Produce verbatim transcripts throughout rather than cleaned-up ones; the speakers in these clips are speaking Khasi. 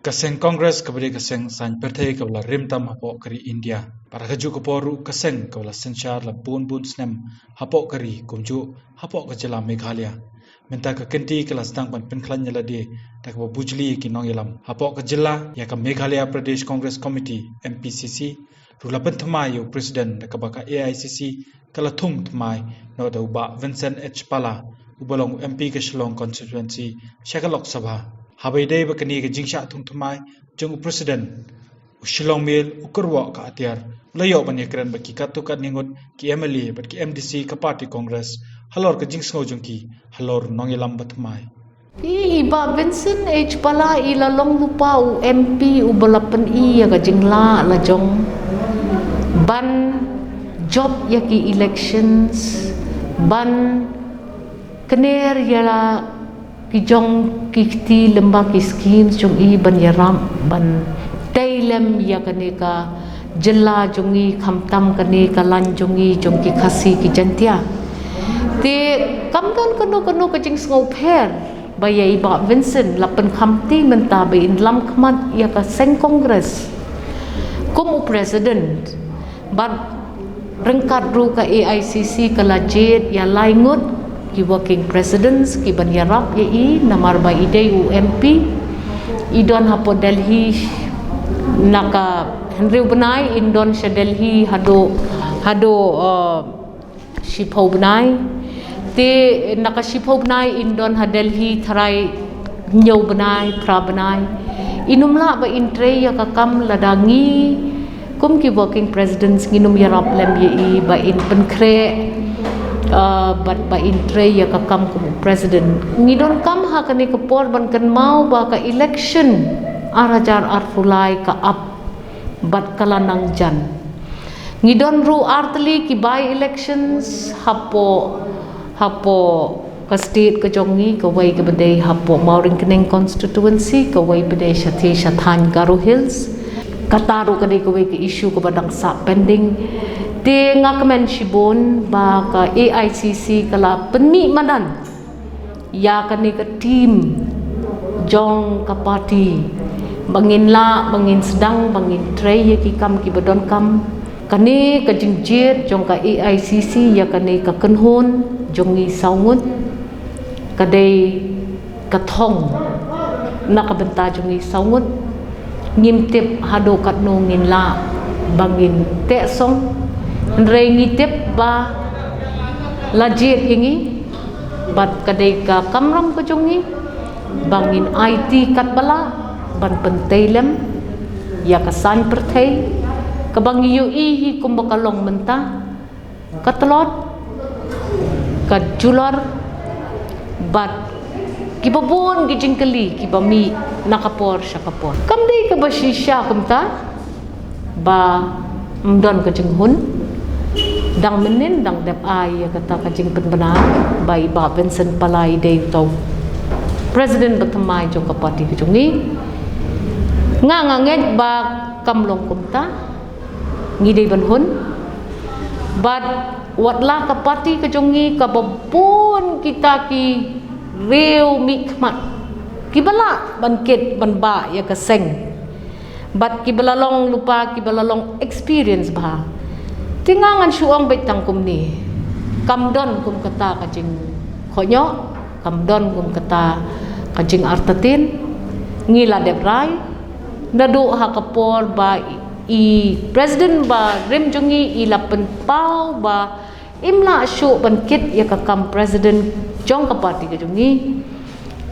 Ka seng Congress kaba dei ka seng saiñ pyrthei kaba la rim tam hapoh ka ri India. Bad ha kajuh ka por ruh ka seng kaba la synshar la bun bun snem hapoh ka ri kumjuh hapoh ka jylla Meghalaya. Mynta ka kynti ka la sdang ban pynkhlaiñ ïa lade da kaba bujli ïa ki nongïalam hapoh ka jylla ïa ka Meghalaya Pradesh Congress Committee, M P C C, ruh la pynthymmai ïa u president da kaba ka A I C C ka la thung thymmai noh da u Bah Vincent H Pala, uba long u M P ka Shillong constituency sha ka Lok Sabha. Haba ïadei bad kane ka jingshah thung thymmai jong u president, u Shillong Mail u kyrwoh ka atiar u la ïoh ban ïakren bad ki katto katne ngut ki M L A bad ki M D C ka party Congress halor ka jingsngew jong ki halor u nongïalam ba thymmai. I, i Bah Vincent H Pala i la long lypa u M P uba la pyni ïa ka jinglah la jong ban jop ïa ki elections, ban kner ïa la ki jong ki kti lyngba ki schemes jong i ban ïarap ban tei lem ïa kane ka jylla jong i, khamtam kane ka laiñ jong i jong ki Khasi ki Jaintia. Te kam don kano kano ka jingsngew pher ba ïa i Bah Vincent la pynkhamti mynta ba in lam khmat ïa ka seng Congress kum u president. Bad ryngkat ruh ka A I C C ka la jied ïa lai ngut ki working presidents ki ban ïarap ïa i, namar ba i dei u M P. I don hapoh Delhi na ka hynriew bnai, in don sha Delhi haduh, haduh, uh, shiphew bnai. Te na ka shiphew bnai in don ha Delhi tharai hynñiew bnai, phra bnai. Inum lah ba in trei ïa ka kam lada ngi kum ki working presidents nginum ïarap lem ïa i ba in pynkhreh, uh, bad ba in trei ïa ka kam kum u president. Ngi donkam ha kane ka por ban kynmaw ba ka election ar hajar arphew lai ka ap bad ka la nang jan. Ngi don ruh ar tylli ki by elections hapoh, hapoh ka state ka jong ngi, kawei kaba dei hapoh Mawryngkneng constituency, kawei ba dei shatei sha thaiñ Garo Hills. Kata ruh ka dei kawei ka issue kaba dang sah pending. Te nga kmen shibun ba ka A I C C ka la pynmih madan ïa kane ka team jong ka party ba ngin lah, ba ngin sdang, ba ngin trei ïa ki kam kiba donkam. Kane ka jingjied jong ka A I C C ïa kane ka kynhun jong ngi saw ngut ka dei ka thong na ka bynta jong ngi saw ngut. Ngim tip haduh katno ngin lah ba ngin teh song. Hynrei ngi tip ba la jied ïa ngi bad ka dei ka kamram ka jong ngi ba ngin aiti katba lah ban pyntei lem ïa ka saiñ pyrthei kaba ngi ïohi hi kumba ka long mynta, ka tlot, ka julor bad kiba bun ki jingkylli kiba mih na ka por sha ka por. Kam dei kaba shisha kumta ba ym don ka jinghun. Dang mynnin dang dep ai ïa kata ka jingpynbna ba i Bah Vincent Pala i dei uta u president ba thymmai jong ka party ka jong ngi. Nga nga ngeit ba kam long kumta. Ngi dei ban hun bad wat la ka party ka jong ngi kaba bun kita ki riew mihkhmat kiba lah ban kit ban bah ïa ka seng bad kiba la long lypa, kiba la long experience bha. Te nga ngan shu ong beit tang kumne, kam don kum kata ka jingkohnguh, kam don kum kata ka jingartatien. Ngi la dep rai naduh ha ka por ba i president ba rim jong ngi i la pynpaw ba im lah shuh ban kit ïa ka kam president jong ka party ka jong ngi,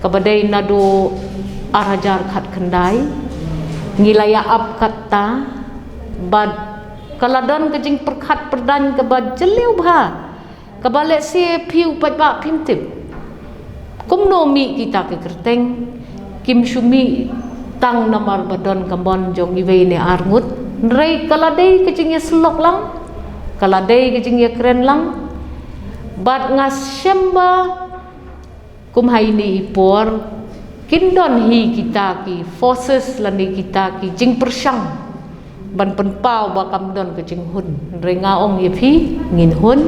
kaba dei naduh ar hajar khatkhyndai. Ngi la ïa ap kata bad ka la don ka jingpyrkhat pyrdaiñ kaba jylliew bha, kaba lehse phi u paidbah phim tip kumno mih kita ki kyrteng. Kim shu mih tang namar ba don ka mon jong iwei ne ar ngut, hynrei ka la dei ka jingïasyllok lang, ka la dei ka jingïakren lang. Bad nga shem ba kum ha ine i por kin don hi kita ki forces lane kita ki jingpyrshang ban pynpaw ba kam don ka jinghun. Hynrei nga ong ïa phi, ngin hun,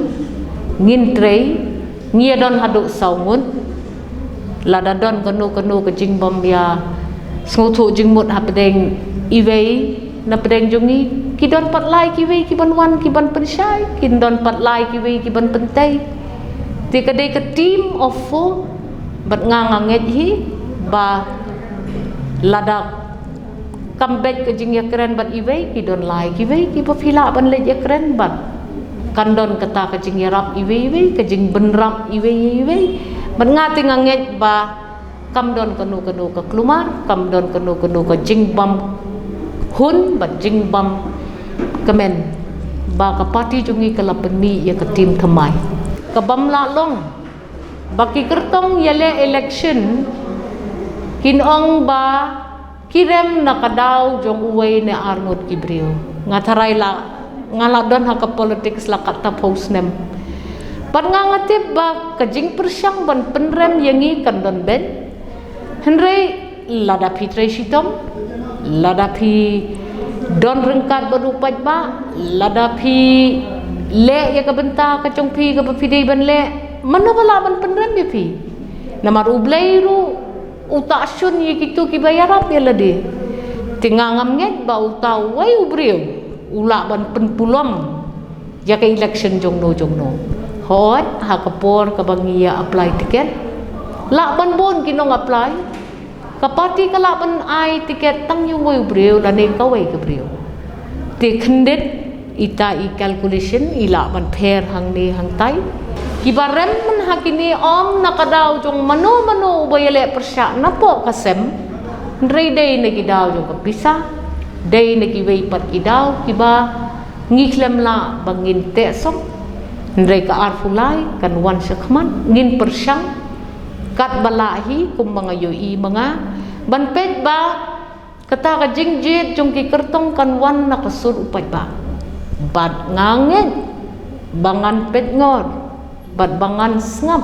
ngin trei, ngi ïa don haduh saw ngut. Lada don kano kano ka jingbym ïa Sngewthuh jingmut hapdeng iwei na pdeng jong ngi. Ki don pat lai kiwei ki ban wan ki ban pynshai, ki don pat lai kiwei ki ban pyntei. Te ka dei ka team of four, bad nga nga ngeit hi ba lada kam beit ka jingïakren bad iwei, ki don lai kiwei ki ba phi lah ban leit ïakren bad kan don kata ka jingïarap iwei iwei, ka jingbynrap iwei iwei. Bad nga te nga ngeit ba kam don kano kano ka kulmar, kam don kano kano ka jingbym hun bad jingbym kmen ba ka party jong ngi ka la pynmih ïa ka team thymmai. Ka bym lah long ba ki kyrtong ïaleh election kin ong ba ki rem na ka daw jong uwei ne arngut ki briew. Nga tharai la, nga la don ha ka politics la katta phew snem. Bad nga nga tip ba ka jingpyrshang ban pynrem ïa ngi kan don beit. Hynrei lada phi trei shitom, lada phi don ryngkat bad u paidbah, lada phi leh ïa ka bynta ka jong phi kaba phi dei ban leh, mano ba lah ban pynrem ïa phi? Namar U Blei ruh u ta shun ïa kito kiba ïarap ïa lade. Te nga ngam ngeit ba uta uwei u briew u lah ban pynpulom ïa ka election jong no jong no. Hooid, ha ka por kaba ngi ïa apply ticket, lah ban bun ki nong apply. Ka party ka lah ban ai ticket tang ïa uwei u briew lane kawei ka briew. Te khyndiat ita i calculation i lah ban pher hangne hangtai. Kiba rem mynha kine ym na ka daw jong mano mano uba ïaleh pyrshah napoh ka sem. Hynrei dei na ki daw jong ka pisa, dei na kiwei pat ki daw kiba ngi khlem lah ba ngin teh song. Hynrei ka arphew lai kan wan shakhmat, ngin pyrshang katba lah hi, kumba nga ïohi ma nga, ban peit ba kata ka jingjied jong ki kyrtong kan wan na ka sur u paidbah. Bad nga ngeit ba ngan peit ngor, bad ba ngan sngap,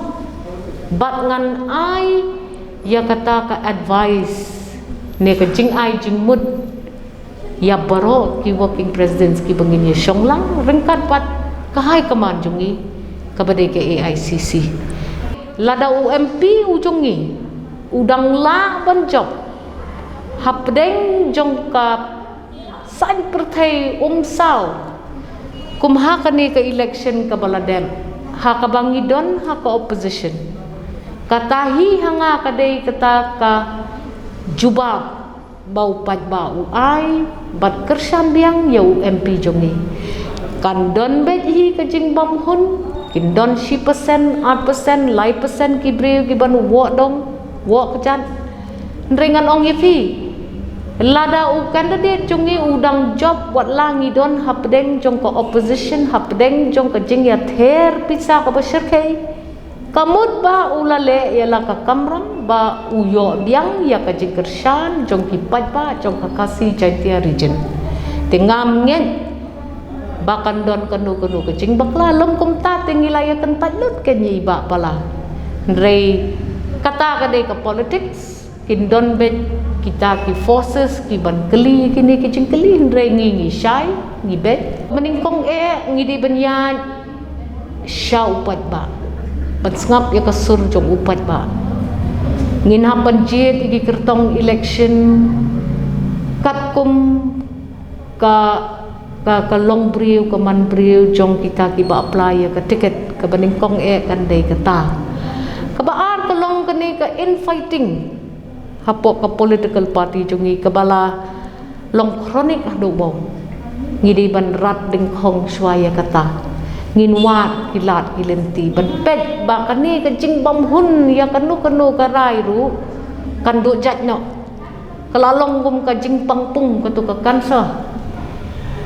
bad ngan ai ïa kata ka advice ne ka jingai jingmut ïa baroh ki working presidents kiba ngin ïa shong lang ryngkat bad ka high command jong ngi kaba dei ka A I C C. Lada u M P u jong ngi u dang lah ban jop hapdeng jong ka saiñ pyrthei umsaw, kum ha kane ka election kaba la dep, ha kaba ngi don ha ka opposition. Kata hi ha nga ka dei kata ka jubab ba u paidbah u ai bad kyrshan biang ïa u M P jong ngi. Kan don beit hi ka jingbymhun, kin don shi percent, ar percent, lai percent ki briew ki ban woh dong, woh kjat. Hynrei ngan ong ïa phi, lada u candidate jong ngi u dang jop wat la ngi don hapdeng jong ka opposition, hapdeng jong ka jingïather pisa kaba shyrkhei, ka mut ba u la leh ïa la ka kamram ba u ïoh biang ïa ka jingkyrshan jong ki paidbah jong ka Khasi Jaintia region. Te ngam ngeit ba kan don kano kano ka jingbakla, long kumta te ngi la ïa kyntait lut kein ïa i Bah Pala. Hynrei kata ka dei ka politics. Kin don beit kita ki forces ki ban kylli kine ki jingkylli, hynrei ngi ngi shai, ngi beit. Mynnyngkong eh ngi dei ban ïaid sha u paidbah, ban sngap ïa ka sur jong u paidbah. Ngin hap ban jied ïa ki kyrtong election katkum ka, ka, ka long briew, ka man briew jong kita kiba apply ïa ka ticket. Kaba nyngkong eh kan dei kata. Kaba ar ka long kane ka infighting hapoh ka political party jong ngi kaba la long chronic haduh bong. Ngi dei ban rat dyngkhong shuwa ïa kata. Ngin wad ki lad ki lynti ban peit ba kane ka jingbymhun ïa kano kano ka rai ruh kan duh jait noh. Ka la long kum ka jingpang pung, kato ka cancer.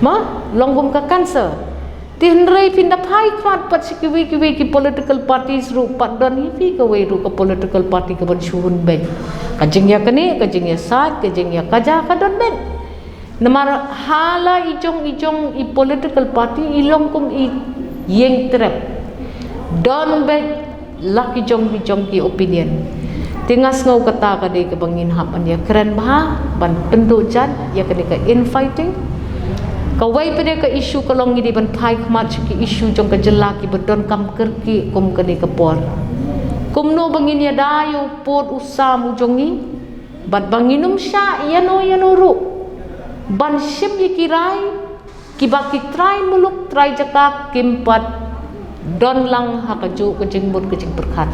Ma, long kum ka cancer. Te hynrei phin da phai khmat pat sha kiwei kiwei ki political parties ruh pat don hi phi kawei ruh ka political party ka ban shu hun beit. Ka jingïakane, ka jingïasaid, ka jingïakajia ka don beit. Namar ha la i jong i jong i political party i long kum i ïing trep. Don beit la ki jong ki jong ki opinion. Te nga sngew kata ka dei kaba ngin hap ban ïakren bha, ban pynduh jait ïa kane ka infighting. Kawei pat de ka issue ka long ngi dei ban phai khmat sha ki issue jong ka jylla kiba donkam kyrkieh kum kane ka por. Kumno ba ngin ïada ïa u pud u sam u jong ngi? Bad ba ngin ym shah ïano ïano ruh ban shim ïa ki rai kiba ki trai muluk trai jaka kim pat don lang ha kajuh ka jingmut ka jingpyrkhat.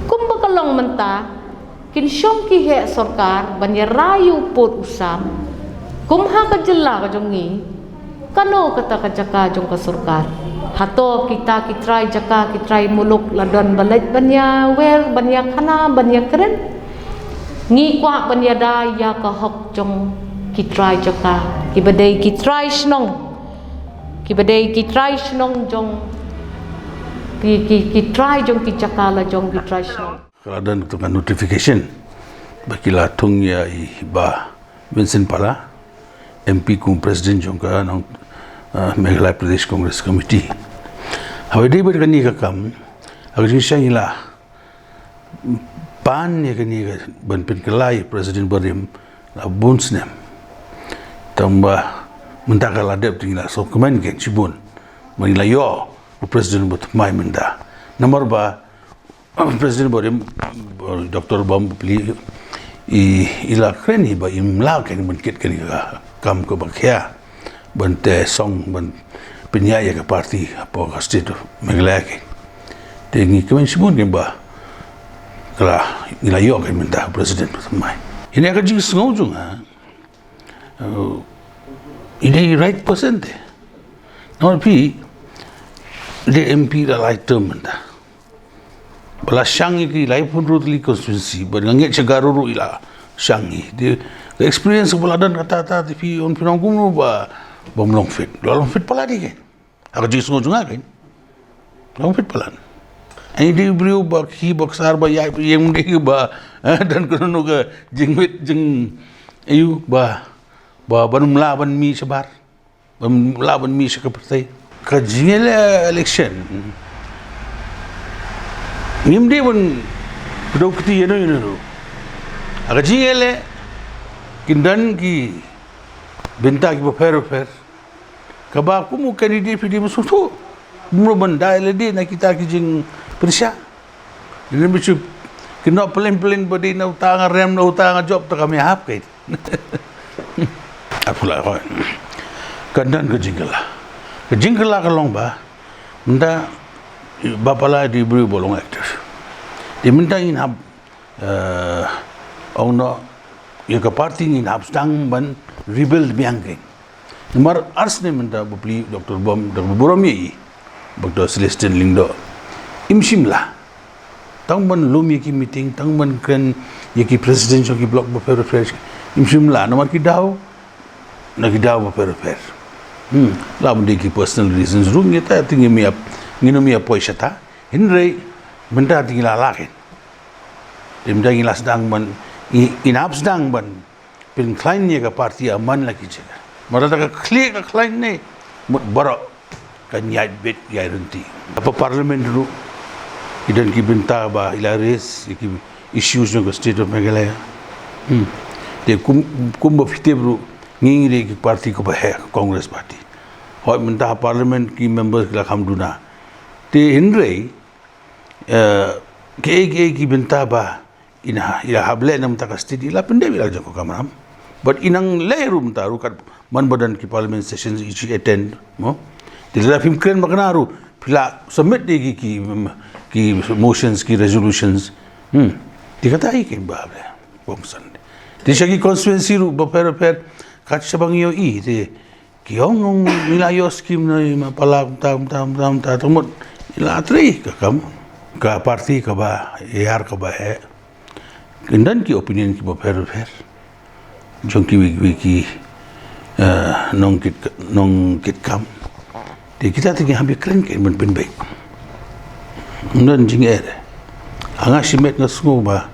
Kumba ka long mynta, kin shong ki heh sorkar ban ïa rai u pud u sam. Kum ha ka jylla ka jong ngi, kano kata ka jaka jong ka sorkar? Hato kita ki trai jaka, ki trai muluk la don ba leit ban ïa wer, ban ïa khana, ban ïa kren? Ngi kwah ban ïada ïa ka hok jong ki trai jaka, kiba dei ki trai shnong, kiba dei ki trai shnong jong ki, ki, ki trai jong ki jaka la jong ki trai shnong. Ka la don ka notification ba ki la thung ïa i Bah Vincent Pala, M P kum president jong ka nong, uh, Meghalaya Pradesh Congress Committee. Haba dei bad kane ka kam, ha ka jingshisha ngi la pan ïa kane ka ban pynkylla ïa President barim la bun snem. Tangba mynta ka la dep te ngi la sngewkmen kein shibun ba ngi la ïoh u President ba thymmai mynta. Namar ba President barim, Doctor Bambolei, i, i la kren hi ba im lah kein ban kit kane ka kam kaba khia ban te song ban pynïaid ïa ka party hapoh ka state of Meghalaya kein. Te ngi kmen shibun kein ba ka la, ngi la ïoh kein mynta President ba thymmai. Ïa ka jingsngew jong nga, uh, i dei right person te. Namar phi dei M P la lai term mynta. Ba la shang ïa ki laiphew hynriew tylli constituency, ba nga ngeit sha Garo ruh i la shang hi. Te ka experience ba la don kata, ta te phi ong, phi ong kumno ba, bym long fit. La long fit palat hi kein. Ha ka jingsngew jong nga kein, long fit palat. Ai dei briew ba khih ba ksar ba ïaid ba ïeng, dei ba, eh, don kano ka jingwit jing, aïu ba, ba ban ym lah ban mih shabar. Ban ym lah ban mih sha ka pyrthei. Ka jingïaleh election, ngim dei ban kdew kti ïano ïano ruh. Ha ka jingïaleh kin don ki bynta kiba pher bapher. Kaba kum u candidate phi dei ban sngewthuh. Kumno ban da lade na kita ki jingpyrshah. Lane ba shu kynnoh pyllein pyllein ba dei na uta nga rem, na uta nga jop, te kam ïahap kein. Ap la ko. Kan don ka jingkylla. Ka jingkylla ka long ba mynta Bah Pala dei briew ba long active. Te mynta ngin hap, eh, ong noh ïa ka party, ngin hap sdang ban rebuild biang kein. Namar ar snem mynta bapli Doctor Bom, Doctor Burom ïa i, Doctor Celestine Lyngdoh, im shym lah. Tang ban lum ïa ki meeting, tang ban kren ïa ki president jong ki block bapher bapher, im shym lah namar ki daw, na ki daw bapher bapher. Hmm, lah ban dei ki personal reasons ruh, ngi ta te ngim ïa, ngin ym ïa poi shata. Hynrei mynta te ngi la lah kein. Te mynta ngi la sdang ban, ngi, ngin hap sdang ban pynkhlaiñ ïa ka party ha man la ki jaka. Namar lada ka khlieh ka khlaiñ ne, mut baroh kan ïaid beit ïaid ryntih. Hapoh Parliament ruh ki don ki bynta ba i la raise ïa ki issues jong ka State of Meghalaya. Hmm. Te kum, kumba phi tip ruh, ngi ngi dei ki party kaba heh, Congress Party. Hooid, mynta ha Parliament ki members ki la kham duna. Te hynrei, eh, kiei kiei ki bynta ba i na, i la hap leh na mynta ka state, i la pyndep ïa la jong ka kamram. But i nang leh ruh mynta ruh, kat man ba don ki parliament sessions i shu attend, mo. Te lada phim kren ba kane ruh, phi la submit de ki, ki, ki motions, ki resolutions. Hmm. Te kata hi kein ba hap leh, kongsan. Te sha ki constituency ruh bapher bapher, kat shaba ngi ïohi, te ki ong, ong, ngi la ïoh scheme na i Ma Pala, mynta, mynta, mynta, mynta, te mut i la trei ka kam, ka party kaba ïar kaba heh. Kin don ki opinion kiba pher pher jong kiwei kiwei ki, eh, nongkit, nongkit kam. Te kita te ngi hap ïakren kein ban pynbeit. Ym don jingeh. Nga shimet nga sngew ba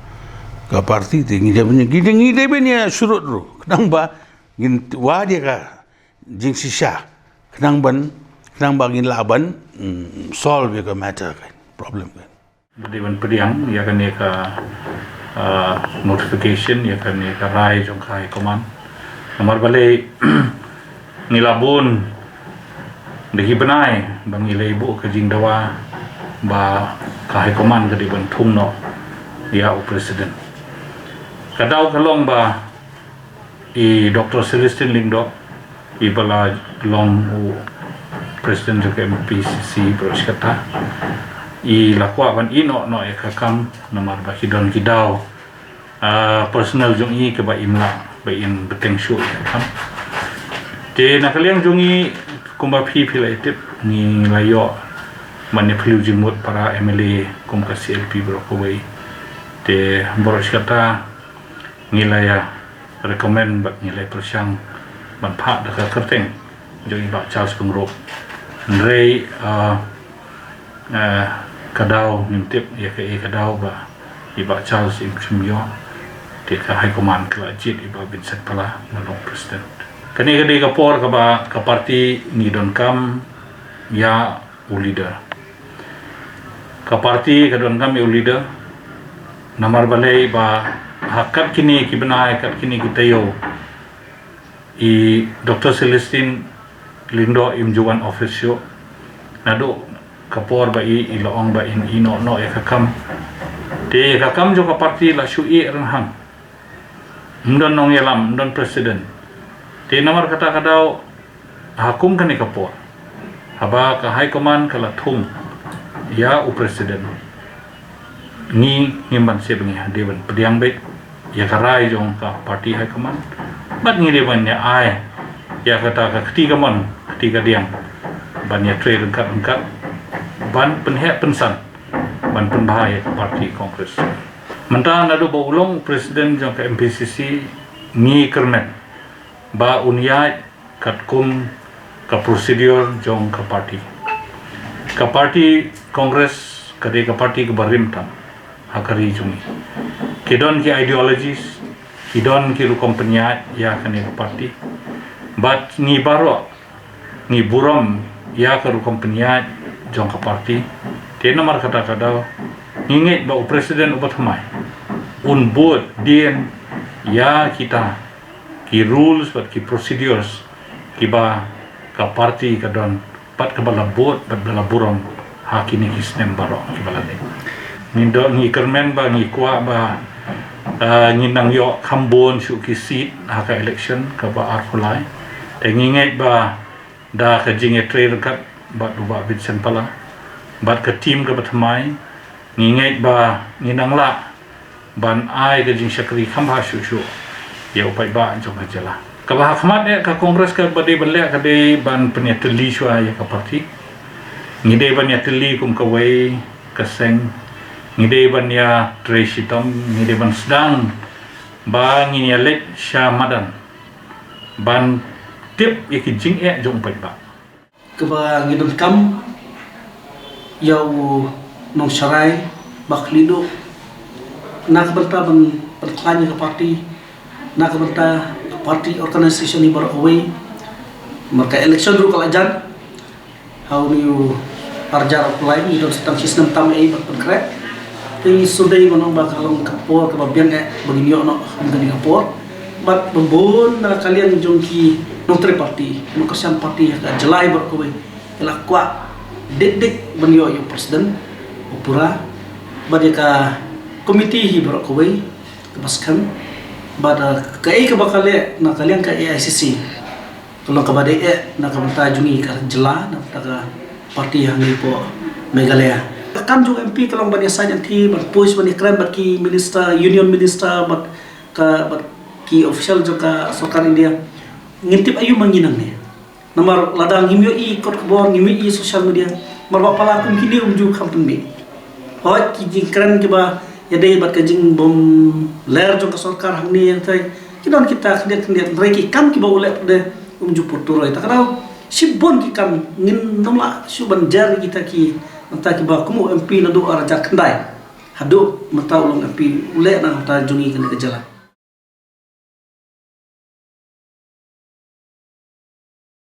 ka party te ngi dei ban, ngi dei, ngi dei ban ïa shu rut ruh. Khnang ba ngin wad ïa ka jingshisha, khnang ban, khnang ba ngin lah ban, mm, solve ïa ka matter kein, problem kein. Ba dei ban pdiang ïa kane ka, ah, notification, ïa kane ka rai jong ka High Command. Namar balei ngi la bun da ki bnai ba ngi la ïa buh ka jingdawa ba ka High Command ka dei ban thung noh ïa u President. Ka daw ka long ba i Doctor Celestine Lyngdoh, i ba la long u President jong ka M P C C baroh shi katta, i la kwah ban ïehnoh noh ïa ka kam namar ba ki don ki daw, ah, personal jong i kaba im lah ba in bteng shuh ïa ka kam. Te na ka liang jong i, kumba phi phi la ïa tip, ngi la ïoh ban ïa phylliew jingmut para M L A kum ka C L P baroh kawei. Te baroh shi katta ngi la ïa recommend bad ngi la ïa pyrshang ban phah da ka kyrteng jong i Bah Charles Pyngrope. Hynrei, ah, ah, ka daw ngim tip ïa kaei ka daw ba i Bah Charles im shym ïoh. Te ka High Command ka la jied i Bah Vincent Pala ban long President. Kane ka dei ka por kaba ka party ngi donkam ïa u leader. Ka party ka donkam ïa u leader. Namar balei ba ha kat kine ki bnai, kat kine ki taïew, i Doctor Celestine Lyngdoh im ju wan office shuh. Naduh ka por ba i, i la ong ba in ïehnoh noh ïa ka kam. Te ka kam jong ka party la shu ïeh rynghang. Ym don nongïalam, ym don president. Te namar kata ka daw, ha kum kane ka por, haba ka High Command ka la thung ïa u President, ngi ngim ban sep, ngi dei ban pdiang beit ïa ka rai jong ka party High Command. Bad ngi dei ban ïa ai ïa kata ka kti kamon kti kadiang ban ïa trei ryngkat ryngkat, ban pynheh pynsan, ban pynbha ïa ka party Congress. Mynta naduh ba u long President jong ka M P C C, ngi kyrmen ba un ïaid katkum ka procedure jong ka party. Ka party Congress ka dei ka party kaba rim tam ha ka ri jong ngi. Ki don ki ideologies, ki don ki rukom pynïaid ïa kane ka party. Bad ngi baroh ngi burom ïa ka rukom pynïaid jong ka party. Te namar kata ka daw, ngi ngeit ba u President uba thymmai un bud dien ïa kita ki rules bad ki procedures kiba ka party ka don bad kaba la bud bad ba la burom ha kine ki snem baroh kiba la leit. Ngi don, ngi kyrmen ba ngi kwah ba, ah, ngi nang ïoh kham bun shuh ki seat ha ka election kaba arphew lai. Te ngi ngeit ba da ka jingïatrei ryngkat bad u Bah Vincent Pala bad ka team kaba thymmai, ngi ngeit ba ngi nang lah ban ai ka jingshakri kham bha shuh shuh ïa u paidbah jong ka jylla. Kaba ha khmat eh ka Congress kaba dei ban leh ka dei ban pynïatylli shuwa ïa ka party. Ngi dei ban ïatylli kum kawei ka seng. Ngi dei ban ïatrei shitom, ngi dei ban sdang ba ngin ïaleit sha madan ban tip ïa ki jingeh jong u paidbah. Kaba ngi donkam ïa u nongsharai ba khlieh duh na ka bynta ban, ban khlaiñ ïa ka party, na ka bynta ka party organisation hi baroh kawei. Namar ka election ruh ka la jan ha une u arhajar arphew lai, ngi don sa tang shisnem tam ei ban pynkhreh. Te ngi shu dei ban ong ba ka long ka por kaba biang eh ba ngin ïoh noh ha kane ka por. Bad ba bun na ka liang jong ki nongtrei party, nongkyrshan party ha ka jylla hi baroh kawei ki la kwah dik dik ban ïoh ïa u President u pura bad ïa ka komiti hi baroh kawei kaba skhem. Bad, eh, kaei kaba ka leh na ka liang ka A I C C ka long kaba dei eh na ka bynta jong ngi ka jylla, na ka bynta ka party hangne hapoh Meghalaya. Ka kam jong u M P ka long ban ïasaid ïathie, ban push, ban ïakren bad ki minister, union minister, bad ka, bad ki official jong ka sorkar India. Ngim tip aïu ma ngi nangne. Namar lada ngim ïohi kot khubor, ngim ïohi social media, namar Bah Pala kum kine um ju kham pynmih. Hooid, ki jingkren kiba ïadei bad ka jingbym ler jong ka sorkar hangne hangtai, ki don kita khyndiat khyndiat, hynrei ki kam kiba u leh pat de um ju pur turoi. Ta ka daw shibun ki kam, ngin nym lah shuh ban jer ïa kita ki, nangta kiba kum u M P naduh arhajar khyndai haduh mynta u long M P, u leh na ka bynta jong ngi kane ka jylla.